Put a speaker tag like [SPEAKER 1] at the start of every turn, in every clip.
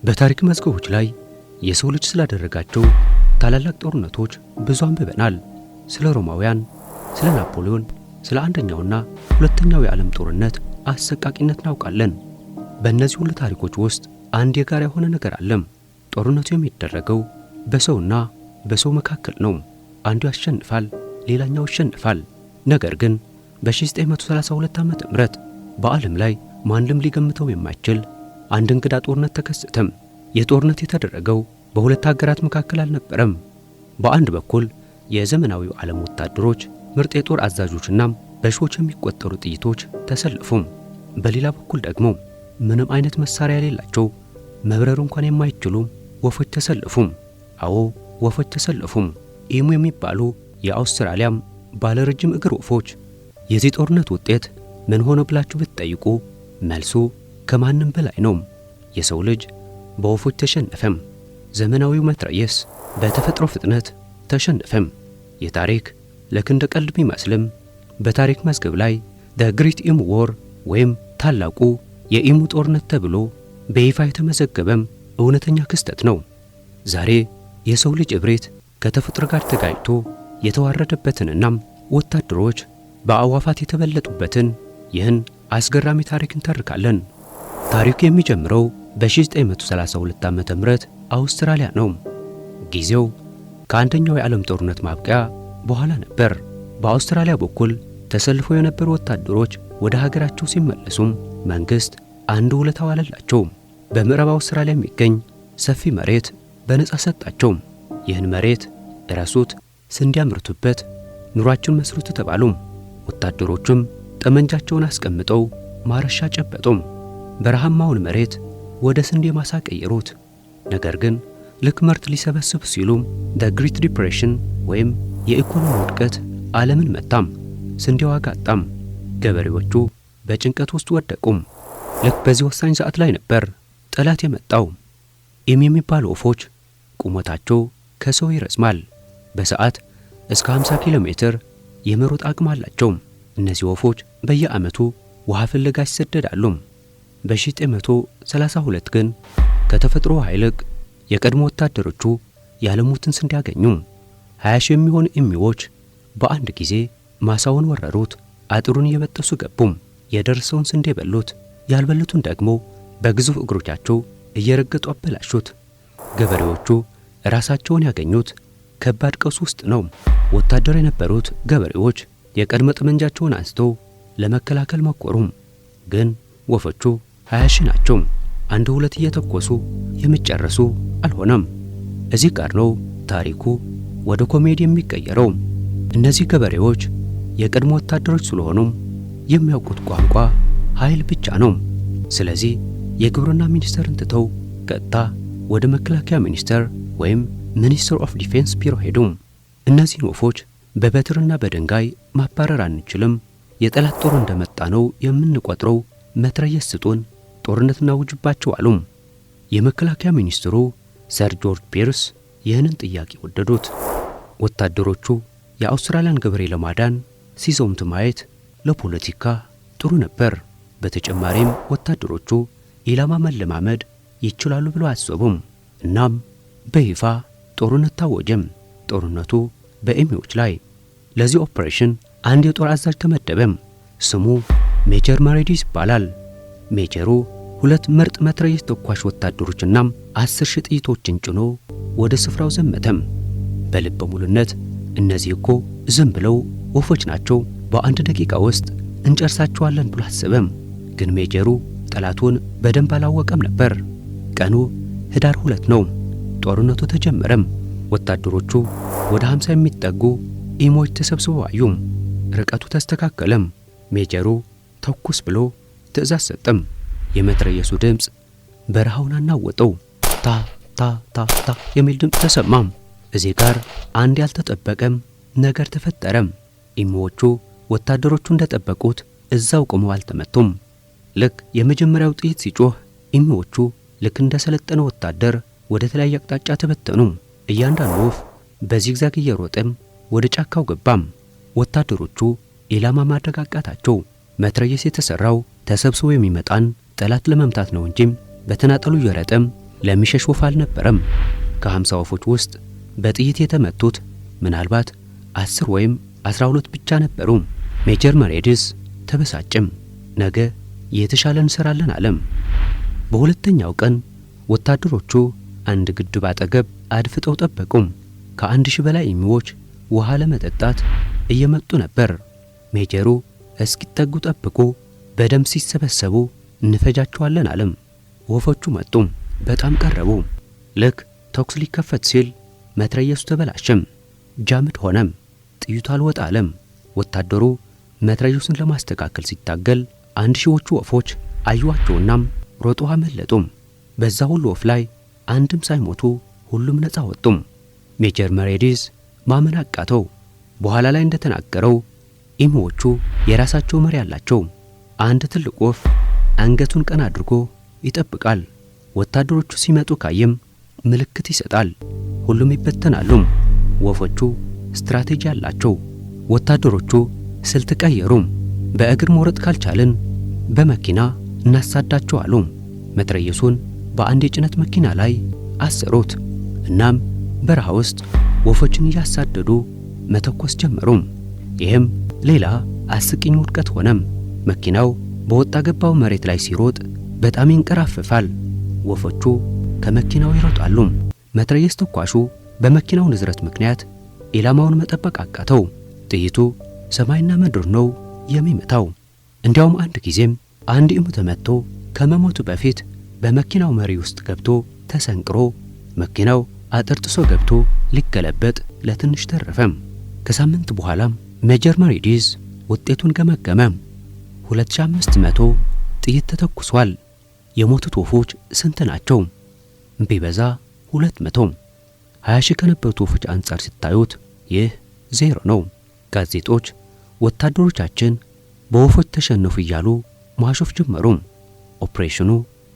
[SPEAKER 1] በታሪክ መዝገቦች ላይ የሰው ልጅ ስላደረጋቸው ታላላቅ ጦርነቶች ብዙ አንብበናል። ስለ ሮማውያን፣ ስለ ናፖሊዮን፣ ስለ አንደኛውና ሁለተኛው የዓለም ጦርነት አሰቃቂነት እናውቃለን። በእነዚህ ሁሉ ታሪኮች ውስጥ አንድ የጋራ የሆነ ነገር አለም። ጦርነቱ የሚደረገው በሰውና በሰው መካከል ነው። አንዱ ያሸንፋል፣ ሌላኛው ይሸንፋል። ነገር ግን በ1932 ዓ.ም በዓለም ላይ ማንም ሊገምተው የማይችል አንድ እንግዳ ጦርነት ተከሰተም። ይህ ጦርነት የተደረገው በሁለት ሀገራት መካከል አልነበረም። በአንድ በኩል የዘመናዊው ዓለም ወታደሮች፣ ምርጥ የጦር አዛዦችና በሺዎች የሚቆጠሩ ጥይቶች ተሰለፉም። በሌላ በኩል ደግሞ ምንም አይነት መሳሪያ የሌላቸው፣ መብረር እንኳን የማይችሉ ወፎች ተሰለፉም። አዎ፣ ወፎች ተሰለፉም። ኢሙ የሚባሉ የአውስትራሊያም ባለረጅም እግር ወፎች። የዚህ ጦርነት ውጤት ምን ሆነ ብላችሁ ብትጠይቁ መልሱ ከማንም በላይ ነው። የሰው ልጅ በወፎች ተሸነፈም። ዘመናዊው መትረየስ በተፈጥሮ ፍጥነት ተሸነፈም። የታሪክ ልክ እንደ ቀልድ ቢመስልም በታሪክ መዝገብ ላይ The Great Emu War ወይም ታላቁ የኢሙ ጦርነት ተብሎ በይፋ የተመዘገበም እውነተኛ ክስተት ነው። ዛሬ የሰው ልጅ እብሪት ከተፈጥሮ ጋር ተጋጭቶ የተዋረደበትንና ወታደሮች በአዕዋፋት የተበለጡበትን ይህን አስገራሚ ታሪክ እንተርካለን። ታሪኩ የሚጀምረው በ1932 ዓ.ም አውስትራሊያ ነው። ጊዜው ከአንደኛው የዓለም ጦርነት ማብቂያ በኋላ ነበር። በአውስትራሊያ በኩል ተሰልፈው የነበሩ ወታደሮች ወደ ሀገራቸው ሲመለሱም መንግስት አንድ ውለታ ዋለላቸው። በምዕራብ አውስትራሊያ የሚገኝ ሰፊ መሬት በነፃ ሰጣቸው። ይህን መሬት እረሱት፣ ስንዴ አምርቱበት፣ ኑሯችሁን መስርቱ ተባሉ። ወታደሮቹም ጠመንጃቸውን አስቀምጠው ማረሻ ጨበጡም። በረሃማውን መሬት ወደ ስንዴ ማሳ ቀየሩት። ነገር ግን ልክ ምርት ሊሰበስቡ ሲሉ the Great Depression ወይም የኢኮኖሚ ውድቀት ዓለምን መታም። ስንዴ ዋጋ አጣም። ገበሬዎቹ በጭንቀት ውስጥ ወደቁም። ልክ በዚህ ወሳኝ ሰዓት ላይ ነበር ጠላት የመጣው። ኢሙ የሚባሉ ወፎች ቁመታቸው ከሰው ይረዝማል። በሰዓት እስከ 50 ኪሎ ሜትር የመሮጥ አቅም አላቸው። እነዚህ ወፎች በየዓመቱ ውሃ ፍለጋ ይሰደዳሉ። በ1932 ግን ከተፈጥሮ ውሃ ይልቅ የቀድሞ ወታደሮቹ ያለሙትን ስንዴ አገኙ። 20 ሺህ የሚሆኑ ኢሚዎች በአንድ ጊዜ ማሳውን ወረሩት። አጥሩን እየበጠሱ ገቡም። የደረሰውን ስንዴ በሉት። ያልበሉትን ደግሞ በግዙፍ እግሮቻቸው እየረገጡ አበላሹት። ገበሬዎቹ ራሳቸውን ያገኙት ከባድ ቀውስ ውስጥ ነው። ወታደር የነበሩት ገበሬዎች የቀድሞ ጠመንጃቸውን አንስተው ለመከላከል ሞከሩም። ግን ወፎቹ 20 ሺህ ናቸው። አንድ ሁለት እየተኮሱ የሚጨርሱ አልሆነም። እዚህ ጋር ነው ታሪኩ ወደ ኮሜዲ የሚቀየረው። እነዚህ ገበሬዎች የቀድሞ ወታደሮች ስለሆኑም የሚያውቁት ቋንቋ ኃይል ብቻ ነው። ስለዚህ የግብርና ሚኒስቴርን ትተው ቀጥታ ወደ መከላከያ ሚኒስቴር ወይም Minister of Defence ቢሮ ሄዱ። እነዚህን ወፎች በበትርና በድንጋይ ማባረር አንችልም፣ የጠላት ጦር እንደመጣ ነው የምንቆጥረው፣ መትረየስ ስጡን፣ ጦርነት እናውጅባቸው አሉ። የመከላከያ ሚኒስትሩ ሰር ጆርጅ ፒርስ ይህንን ጥያቄ ወደዱት። ወታደሮቹ የአውስትራሊያን ገበሬ ለማዳን ሲዘምቱ ማየት ለፖለቲካ ጥሩ ነበር። በተጨማሪም ወታደሮቹ ኢላማ መለማመድ ይችላሉ ብለው አሰቡም። እናም በይፋ ጦርነት ታወጀም። ጦርነቱ በኤሚዎች ላይ። ለዚህ ኦፕሬሽን አንድ የጦር አዛዥ ተመደበም። ስሙ ሜጀር መሬዲስ ይባላል። ሜጀሩ ሁለት ምርጥ መትረየስ ተኳሽ ወታደሮችና 10,000 ጥይቶችን ጭኖ ወደ ስፍራው ዘመተም። በልበ ሙሉነት እነዚህ እኮ ዝም ብለው ወፎች ናቸው፣ በአንድ ደቂቃ ውስጥ እንጨርሳቸዋለን ብሎ አሰበም። ግን ሜጀሩ ጠላቱን በደንብ አላወቀም ነበር። ቀኑ ህዳር 2 ነው። ጦርነቱ ተጀመረም። ወታደሮቹ ወደ 50 የሚጠጉ ኢሞች ተሰብስበው አዩ። ርቀቱ ተስተካከለም። ሜጀሩ ተኩስ ብሎ ትዕዛዝ ሰጠም። የመትረየሱ ድምፅ በረሃውን አናወጠው። ታ ታ ታ ታ የሚል ድምፅ ተሰማም። እዚህ ጋር አንድ ያልተጠበቀም ነገር ተፈጠረም። ኢሞዎቹ ወታደሮቹ እንደጠበቁት እዛው ቆመው አልተመቱም። ልክ የመጀመሪያው ጥይት ሲጮህ ኢሞዎቹ ልክ እንደ ሰለጠነ ወታደር ወደ ተለያየ አቅጣጫ ተበተኑ። እያንዳንዱ ወፍ በ zigzag እየሮጠም ወደ ጫካው ገባም። ወታደሮቹ ኢላማ ማድረግ አቃታቸው። መትረየስ የተሰራው ተሰብስቦ የሚመጣን ጠላት ለመምታት ነው እንጂ በተናጠሉ እየሮጠም ለሚሸሽ ወፍ አልነበረም። ከ50 ወፎች ውስጥ በጥይት የተመቱት ምናልባት 10 ወይም 12 ብቻ ነበሩ። ሜጀር መሬዲስ ተበሳጭም። ነገ የተሻለ እንሰራለን አለም። በሁለተኛው ቀን ወታደሮቹ አንድ ግድብ አጠገብ አድፍጠው ጠበቁም። ከ1000 በላይ ኢሙዎች ውሃ ለመጠጣት እየመጡ ነበር። ሜጀሩ እስኪጠጉ ጠብቆ በደንብ ሲሰበሰቡ እንፈጃቸዋለን አለም። ወፎቹ መጡ፣ በጣም ቀረቡ። ልክ ተኩስ ሊከፈት ሲል መትረየሱ ተበላሸም፣ jammed ሆነም፣ ጥይቱ አልወጣ አለም። ወታደሩ መትረየሱን ለማስተካከል ሲታገል 1000ዎቹ ወፎች አዩዋቸውናም ሮጦ አመለጡም። በዛ ሁሉ ወፍ ላይ አንድም ሳይሞቱ ሁሉም ነፃ ወጡም። ሜጀር መሬዲስ ማመን አቃተው። በኋላ ላይ እንደተናገረው ኢሙዎቹ የራሳቸው መሪ አላቸው። አንድ ትልቅ ወፍ አንገቱን ቀና አድርጎ ይጠብቃል። ወታደሮቹ ሲመጡ ካየም ምልክት ይሰጣል። ሁሉም ይበተናሉ። ወፎቹ ስትራቴጂ አላቸው። ወታደሮቹ ስልት ቀየሩ። በእግር መውረጥ ካልቻልን በመኪና እናሳዳቸው አሉ። መትረየሱን በአንድ የጭነት መኪና ላይ አሰሩት። እናም በረሃ ውስጥ ወፎችን እያሳደዱ መተኮስ ጀመሩ። ይህም ሌላ አስቂኝ ውድቀት ሆነም። መኪናው በወጣ ገባው መሬት ላይ ሲሮጥ በጣም ይንቀራፈፋል። ወፎቹ ከመኪናው ይሮጣሉ። መትረየስ ተኳሹ በመኪናው ንዝረት ምክንያት ኢላማውን መጠበቅ አቃተው። ጥይቱ ሰማይና ምድር ነው የሚመታው። እንዲያውም አንድ ጊዜም አንድ ኢሙ ተመትቶ ከመሞቱ በፊት በመኪናው መሪ ውስጥ ገብቶ ተሰንቅሮ መኪናው አጥር ጥሶ ገብቶ ሊገለበጥ ለትንሽ ተረፈም። ከሳምንት በኋላም ሜጀር መሬዲስ ውጤቱን ገመገመ። 2500 ጥይት ተተኩሷል። የሞቱት ወፎች ስንት ናቸው? ቢበዛ 200። 20,000 ከነበሩት ወፎች አንጻር ሲታዩት ይህ ዜሮ ነው። ጋዜጦች ወታደሮቻችን በወፎች ተሸነፉ እያሉ ማሾፍ ጀመሩ። ኦፕሬሽኑ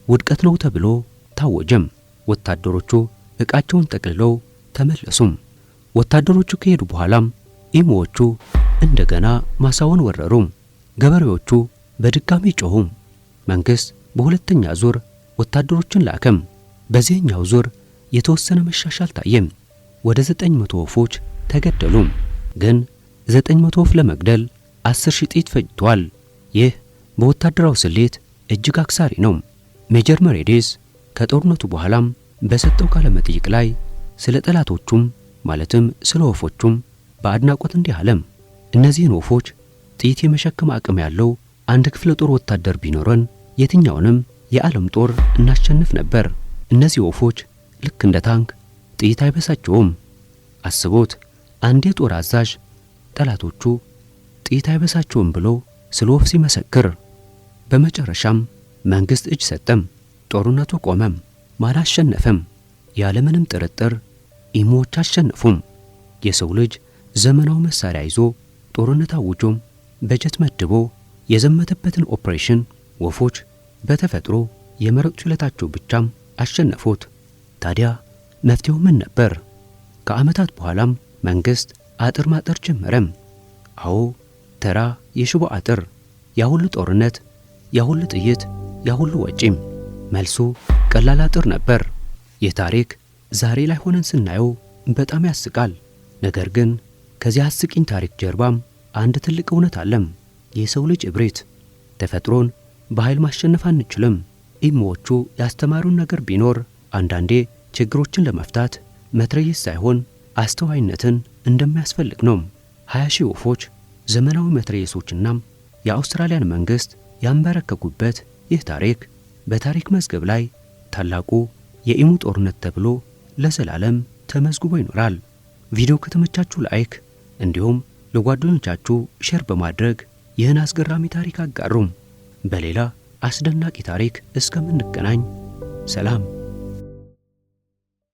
[SPEAKER 1] ውድቀት ነው ተብሎ ታወጀም። ወታደሮቹ ዕቃቸውን ጠቅልለው ተመለሱም። ወታደሮቹ ከሄዱ በኋላም ኢሙዎቹ እንደገና ማሳውን ወረሩ። ገበሬዎቹ በድጋሚ ጮሁ። መንግስት በሁለተኛ ዙር ወታደሮችን ላከም። በዚህኛው ዙር የተወሰነ መሻሻል ታየም። ወደ 900 ወፎች ተገደሉ። ግን 900 ወፍ ለመግደል 10,000 ጥይት ፈጅቷል። ይህ በወታደራዊ ስሌት እጅግ አክሳሪ ነው። ሜጀር መሬዲስ ከጦርነቱ በኋላም በሰጠው ቃለ መጠይቅ ላይ ስለ ጠላቶቹም ማለትም ስለ ወፎቹም በአድናቆት እንዲህ አለም። እነዚህን ወፎች ጥይት የመሸከም አቅም ያለው አንድ ክፍለ ጦር ወታደር ቢኖረን የትኛውንም የዓለም ጦር እናሸንፍ ነበር። እነዚህ ወፎች ልክ እንደ ታንክ ጥይት አይበሳቸውም። አስቦት፣ አንድ የጦር አዛዥ ጠላቶቹ ጥይት አይበሳቸውም ብሎ ስለ ወፍ ሲመሰክር። በመጨረሻም መንግስት እጅ ሰጠም። ጦርነቱ ቆመም። ማን አሸነፈም? ያለምንም ጥርጥር ኢሙዎች አሸነፉም። የሰው ልጅ ዘመናዊ መሳሪያ ይዞ ጦርነት አውጆም በጀት መድቦ የዘመተበትን ኦፕሬሽን ወፎች በተፈጥሮ የመሮጥ ችሎታቸው ብቻም አሸነፉት። ታዲያ መፍትሄው ምን ነበር? ከዓመታት በኋላም መንግስት አጥር ማጠር ጀመረም። አዎ፣ ተራ የሽቦ አጥር። ያሁሉ ጦርነት፣ ያሁሉ ጥይት፣ ያሁሉ ወጪም መልሱ ቀላል አጥር ነበር። ይህ ታሪክ ዛሬ ላይ ሆነን ስናየው በጣም ያስቃል። ነገር ግን ከዚህ አስቂኝ ታሪክ ጀርባም አንድ ትልቅ እውነት አለም። የሰው ልጅ እብሪት። ተፈጥሮን በኃይል ማሸነፍ አንችልም። ኢሙዎቹ ያስተማሩን ነገር ቢኖር አንዳንዴ ችግሮችን ለመፍታት መትረየስ ሳይሆን አስተዋይነትን እንደሚያስፈልግ ነው። 20,000 ወፎች፣ ዘመናዊ መትረየሶችና የአውስትራሊያን መንግስት ያንበረከኩበት ይህ ታሪክ በታሪክ መዝገብ ላይ ታላቁ የኢሙ ጦርነት ተብሎ ለዘላለም ተመዝግቦ ይኖራል። ቪዲዮ ከተመቻችሁ like፣ እንዲሁም ለጓደኞቻችሁ share በማድረግ ይህን አስገራሚ ታሪክ አጋሩም። በሌላ አስደናቂ ታሪክ እስከምንገናኝ ሰላም።